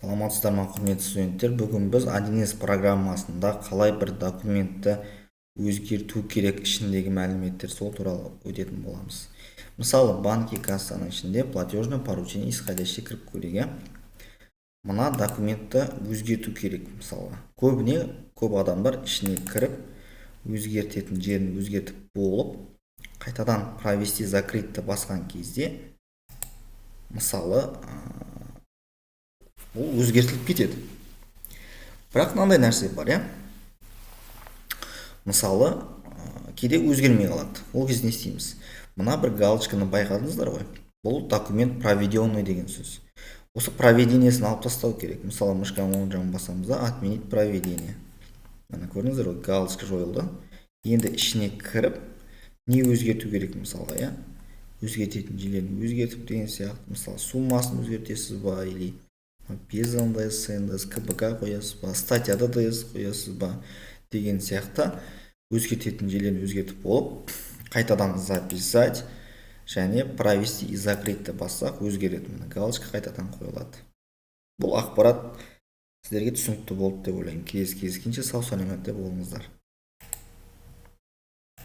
Саламатсыздар ма, құрметті студенттер! Бүгін біз 1С программасында қалай бір документті өзгерту керек, ішіндегі мәліметтер, сол туралы өтетін боламыз. Мысалы, банки, кассаның ішінде платежное поручение, исходящий кіріп көрейік, иә. Мына документті өзгерту керек. Мысалға, көбіне көп адамдар ішіне кіріп, өзгертетін жерін өзгертіп болып, қайтадан «Провести, закрыть» басқан кезде, мысалы, ол өзгертіліп кетеді. Бірақ мынандай нәрсе бар, иә, мысалы, кейде өзгермей қалады. Ол кезде не істейміз? Мына бір галочканы байқадыңыздар ғой, бұл «документ проведенный» деген сөз. Осы проведениесін алып тастау керек. Мысалы, мышканың оң жағын басамыз да, «Отменить проведение». Мына, көрдіңіздер ғой, галочка жойылды. Енді ішіне кіріп, не өзгерту керек, мысалға, иә, өзгертетін жерлерін өзгертіп деген сияқты. Мысалы, суммасын өзгертесіз ба или без НДС, НДС, КБК қоясыз ба, статьяда ДС қоясыз ба деген сияқты өзгертетін жерлерін өзгертіп болып, қайтадан «Записать» және «Провести и закрыть» бассақ, өзгереді. Міне, галочка қайтадан қойылады. Бұл ақпарат сіздерге түсінікті болды деп ойлаймын. Келесі кездескенше сау саламатта болыңыздар.